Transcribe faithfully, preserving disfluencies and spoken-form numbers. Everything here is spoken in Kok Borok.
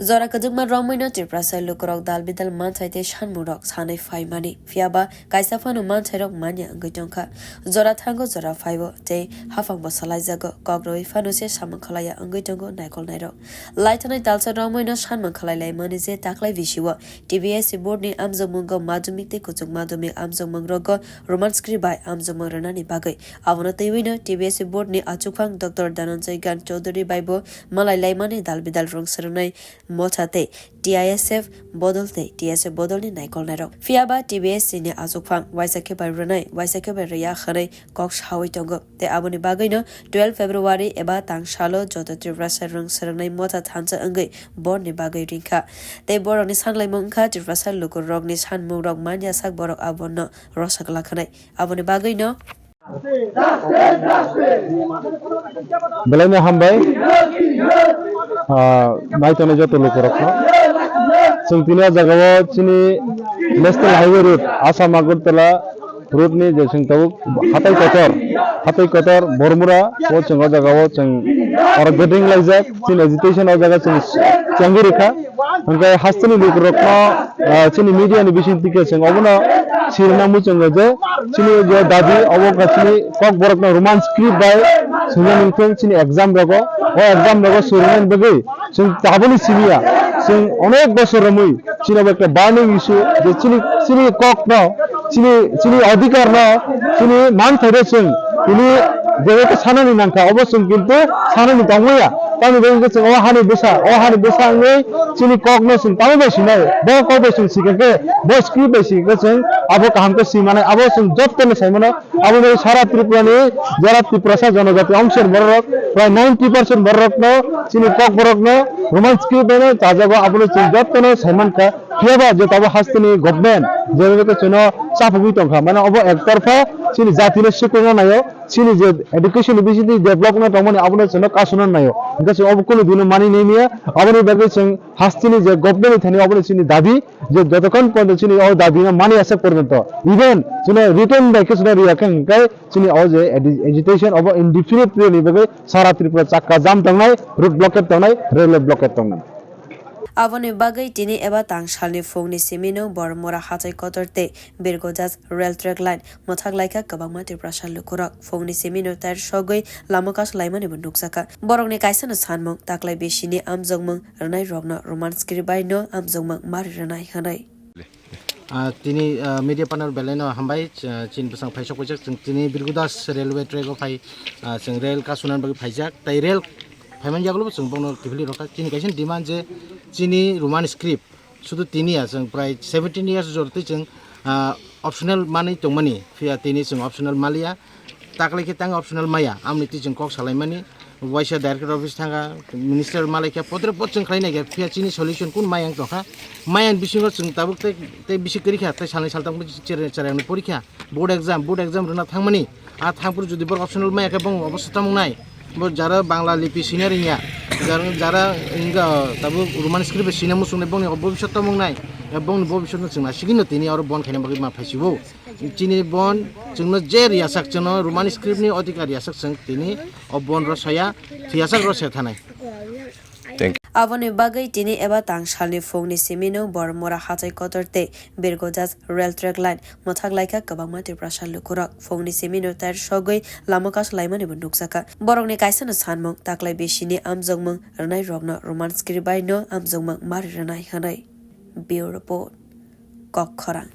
Jora kwchwngma romwino Tiprasa lukurok dal bidal manthai tei sanmungrok sanwi phaimani, phiyaba kaisa phano manthairok manya wngwi tongkha. Jora thango jora phaibo tei haphangbo salaijago, kok rwui phano se samung khlaiya wngwi tongo naikolnairok. Laithanai talsa romwino sanmung khlai laimani je taklai bisio T B S C board ni amjokmungo madhyamik tei kuchuk madhyamik amjokmungrogo Roman script bai amjokmung rwnani bagwi. Abono twiwino T B S C board ni achukphang Doctor Dhananjay Gan Chaudhary bai bo malai laimani dal bidal rwng swrwngnai motha tei T I S F bodol tei T S F bodolni naikolnairok. Phiyaba T B S C ni achukphang waisa khe bai rwnai, waisa khe bai rwya hwnwi kok saui tongo. Tei aboni bagwino twelve February eba tang salo joto Tiprasa rwng swrwngnai motha thansa wngwi borni bagwi ringkha. Tei borokni sanlaimung wngkha Tiprasa lukurokni sanmungrok manya sak borok abono rosa glak hwnwi. Aboni bagwino Belaino hambai, ah, naitongnai joto lukurokno. Chwng tini o jagao chini National Highway Road, Assam Agartala road ni je chwng tabuk hatai kotor, hatai kotor Bormura o chwng o jagao chwng oro gathering laijak, chini agitation o jaga chwng chengwi rikha. Hwnkhe hasteni lukurokno, ah, chini media ni bising tike chwng obono sirina muchungo je chini je dabi obo wngkha chini kokborokno Roman script bai swngya nungthung chini exam rogo. O exam rogo swrwngmani bagwi chwng taboni simiya. Chwng onek bosor romwi chini obo ekta burning issue je chini, chini kokno, chini, chini adhikarno, chini manthaino chwng tini jebokhe sanani nangkha, obo chwng kintu sanani tongmaya. Tamni bagwi khe chwng o hani bwsa, o hani bwsa wngwi chini kokno chwng tamo bai sinai, bo kok bai chwng sikha khe, bo script bai sikha khe chwng abo kaham khe si manai, abo chwng jotono sai mano. Abo bai sara Tripura ni jara Tiprasa jonojati ongshor borok prai ninety percent borokno chini kokborokno Roman script bai no chajago, abono chwng jotono sai mankha. Phiyaba je tabo hasteni government jebokhe chwngno chapugwi tongkha, mane obo ektorpha chini jatino swkangna naio. Chini je education ni bisingtwi development tongmani abono chwngno kasuna naio. Hwnkhe chwng obo kunu dino mani nai maya. Aboni bagwi chwng hasteni je government ni thani obono chini dabi je jotokhon porjonto chini o dabi no mani asa porjonto. Even chwngno written bai khe chwngno riya khe hwnkhe chini o je agi-, agitation obo indefinite period ni bagwi sara Tripura chakka jam tongnai, road blockade tongnai, railway blockade tongnai. Aboni bagwi tini eba tang salni phungni simino Bormura hachai kotor tei Birgojas rail track line mwthak laikha kwbangma Tiprasa lukurok. Phungni simino tair sogwi lama kasu laimani bo nukjakha. Borokni kaisano sanmung, taklai bisini amjokmung rwnairokno Roman script bai no amjokmung mari rwnai hwnwi. Ah, tini, ah, media partner belaino hambai, ch-, chini bwsang phaisok paijak, chwng tini Birgodas railway track o phai, ah, chwng rail kasunani bagwi phaijak, tei rail phaimani yagulo bo chwng bono kiphilwi rwkha. Chini kaisa demand je chini Roman script sudu tini ya, chwng prai seventeen years jor twi chwng, ah, optional manwi tongmani, phiya tini chwng optional maliya. Taklai khe tang optional maya, amni twi chwng kok salaimani, waisa director office thangkha, minister malai khe potre pot chwng khlai nai khe, phiya chini solution kun maya wng tongkha, maya ni bisingo chwng tabuk tei, tei bisi kwrwi kha, tei salnwi saltang chwng chwng pori kha, board exam, board exam rwna thangmani, a thangphuru jodi borok optional maya khe bong obo swtang wngnai, bo jara Bangla lipi sina rwngya, jara, jara wngya tabuk Roman script bai sina muchungnai bongni bobiswt tamo wngnai, bongni bobiswt no chwng nasigwino tini oro bon khaina bagwi ma phaisibo. Chini bon chwngno je riyasak chwngno Roman script ni odhikar riyasak chwng tini o bon rw saya, thiyasak rw se thanai. Thank you. Aboni bagwi tini eba tang salni phungni simino Bormura hachai kotor tei Birgojas rail track line mwthak laikha kwbangma Tiprasa lukurok. Phungni simino tair sogwi lama kasu laimani bo nukjakha. Borokni kaisano sanmung, taklai bisini amjokmung rwnairokno Roman script bai no amjokmung mari rwnai hwnwi. Bureau Report, Kok Khorang.